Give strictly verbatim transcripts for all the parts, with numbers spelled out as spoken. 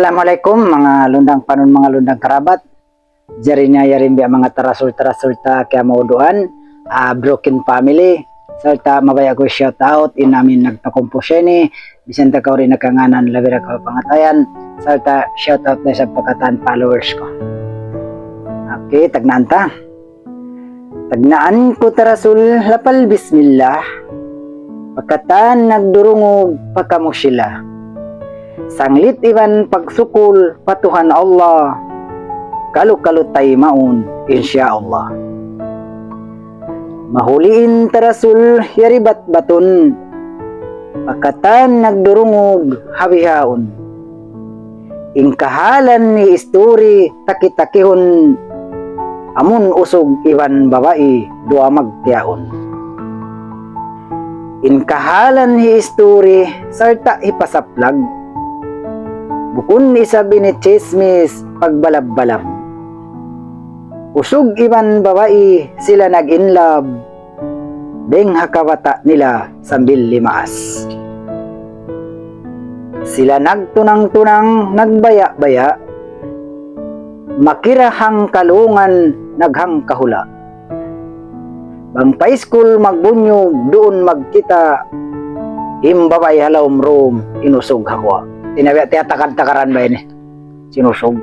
Assalamualaikum, manga lundang panun, manga lundang karabat. Jari na yari biya' manga tarasul-tarasul ta kiyamauduan, ah, broken family. Sarta' mabaya' ku shout out in amin nagpakumpus ini. Bisan ta kaw di' nakangānan, labi ra kaw pangatayan. Sarta' shout out na sa pa katan followers ku. Okay, tagnaan ta. Tagnaan ku tarasul lapal bismillah. Pa katan nagdurungug pa kamu sila. Sanglit iban pagsukul pa Tuhan Allah. Kalu-kalu taymaun, insya Allah. Mahuli in tarasul yari batbatun. Pa katan nagdurungug ha bihaun. In kahalan hi isturi taki-takihun, amun usug iban babai duwa magtiyaun. In kahalan hi isturi sarta' hipasaplag. Bukun isab ini chismis pagbalab-balab. Usug iban babai sila nag-in love. Dayng ha kabata' nila sambil limaas. Sila nagtunang-tunang, nagbaya'-baya'. Makira hangkalungan, naghangkahula'. Bang pa iskul magbunyug, duun magkita'. In babai ha lawm room, in usug ha guwa'. Tinabi, tiyatakad-takaran ba ini? Sin usug.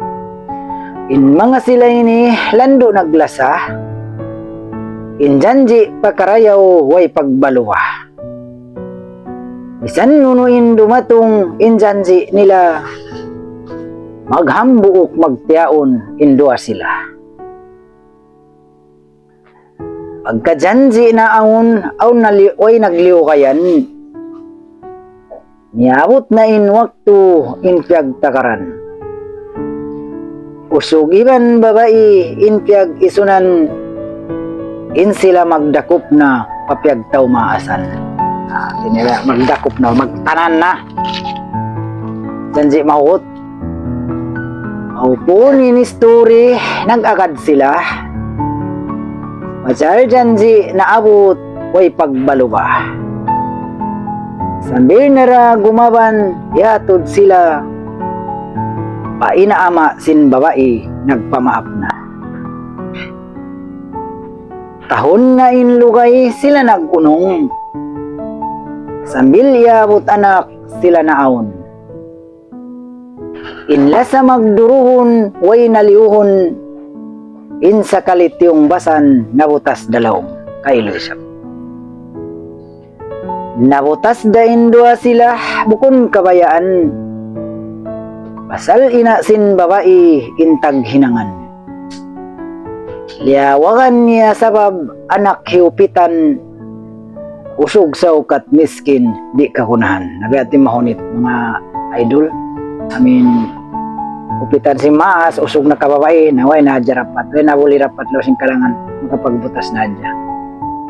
In manga sila ini landu' naglasa, in janji' pa karayaw way pagbaluwa. Misan unu in dumatung in janji' nila, maghambuuk magtiyaun in duwa sila. Pagka janji' na awn, awn na li-, way nagliugayan. Miyabut na in waktu in piyagtakaran. Usug iban babai in piyag-isunan, in sila magdakup na pa piyagtaumaasan. Ah, tinira, magdakup na, magtanan na. Janji' mahugut. Aw pun in isturi, nag-agad sila. Pasal janji' naabut, way pagbaluba. Sambil na ra gumaban, yatud sila. Pa ina' ama' sin babai, nagpamaap na. Tahun na in lugay sila nag-unung. Sambil iyabut anak sila naawn. In lasa magduruhun, way naliyuhun, in sakali tiyungbasan, nabutas da lawm, kailu isab. Nabutas da in duwa sila, bukun kabayaan. Pasal ina' sin babai, in taghinangan. Liyawagan niya sabab anak hiyupitan, usug saukat miskin, di' kagunahan. Na biya' hāti mahunit, manga idol. I mean, upitan sin maas, usug na kababai, na way na hadja dapat, way na buli dapat laung sin kalangan, makapagbutas na hadja.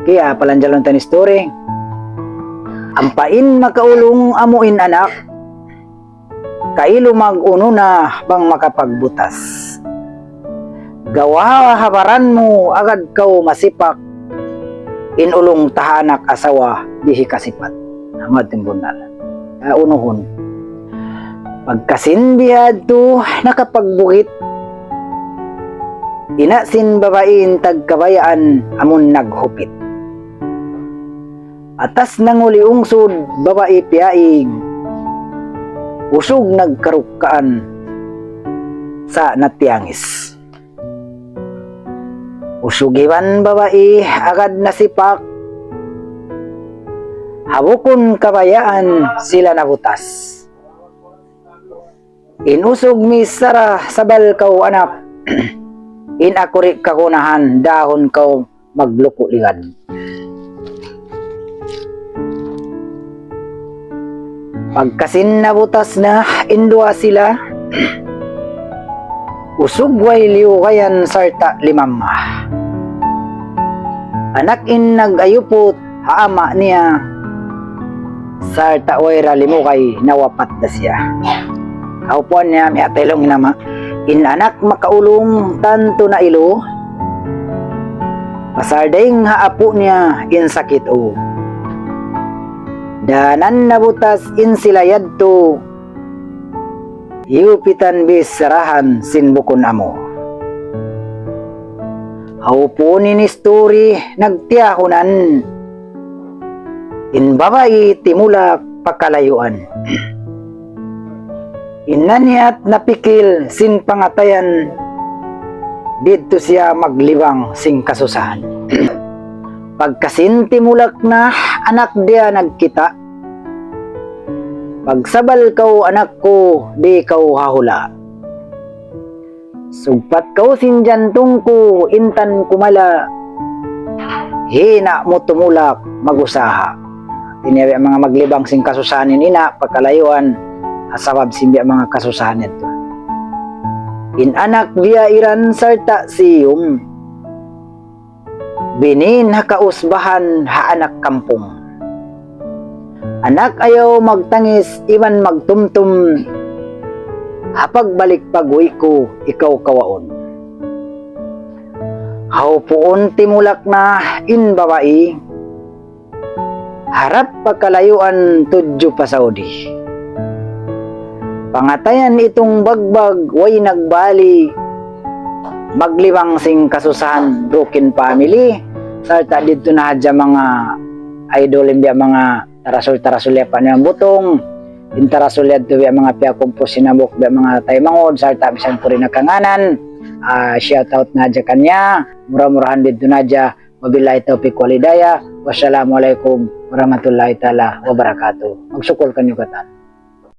Kaya, palanjalun ta in story. Ampa in makaulung amu in anak, kailu mag-unu na bang makapagbutas. Gawa ha baran mu agad kaw masipak, in ulung ta ha anak asawa di' hikasipat. Amu in bunnal. Kaunuhun. Pagka sin bihadtu nakapagbugit, ina' sin babai in tagkabayaan amun naghupit. Atas nanguli ungsud, babai piyaig. Usug nagkarukkaan. Sa' natiyangis. Usug iban babai, agad nasipak. Ha bukun kabayaan sila nabutas. In usug misara sabal kaw anak. In aku di' kagunahan dahun kaw magluku' ligad. Pagka sin nabutas na in duwa sila, usug way liyugayan sarta' limamma. Anak in nag-ayuput ha ama' niya, sarta' way ra limugay nawapat da siya. Kaupuan niya, miyatay laung in ama'. In anak makaulung tantu na ilu, pasal dayng ha apu' niya in sakit u. Danan nabutas in sila yadtu, Iyupitan bicharahan sin bukun amu. Hawpun in istori nagtiyahunan. In babai timulak pa kalayuan. In na niya napikil sin pangatayan, didtu siya maglibang sin kasusahan. Pagka sin timulak na, anak diya nagkita'. Pagsabal kaw, anak ku, di' kaw hahula'. Sugpat kaw sin jantung ku, intan ku mala, hinang mu tumulak mag-usaha. Ini biya' manga maglibang sin kasusahan in ina' pa kalayuan, sabab sin biya' manga kasusahan yadtu. In anak biya' iran sarta' siyum. Binin ha kausbahan ha anak kampung. Anak, ayaw magtangis iban magtumtum, ha pagbalik pag-uwi' ku ikaw kawaun. Hawpun timulak na in babai, harap pa kalayuan tudju pa Saudi. Pangatayan itung bagbag way nagbali, maglibang sin kasusahan broken family, sarta' didtu na hadja manga idol in biya' manga tarasul-tarasul ya pa niya butong, in tarasul yadtu biya' manga piyakumpus sin hambuuk biya' manga taymanghud, sarta' misan puri na kangānan, ah, shout out na hadja kaniya, mura-murahan didtu na hadja, wabillahi tawfiq wal hidayah, wassalamu alaykum warahmatullahi ta'ala wabarakatuh. Magsukul kaniyu katan.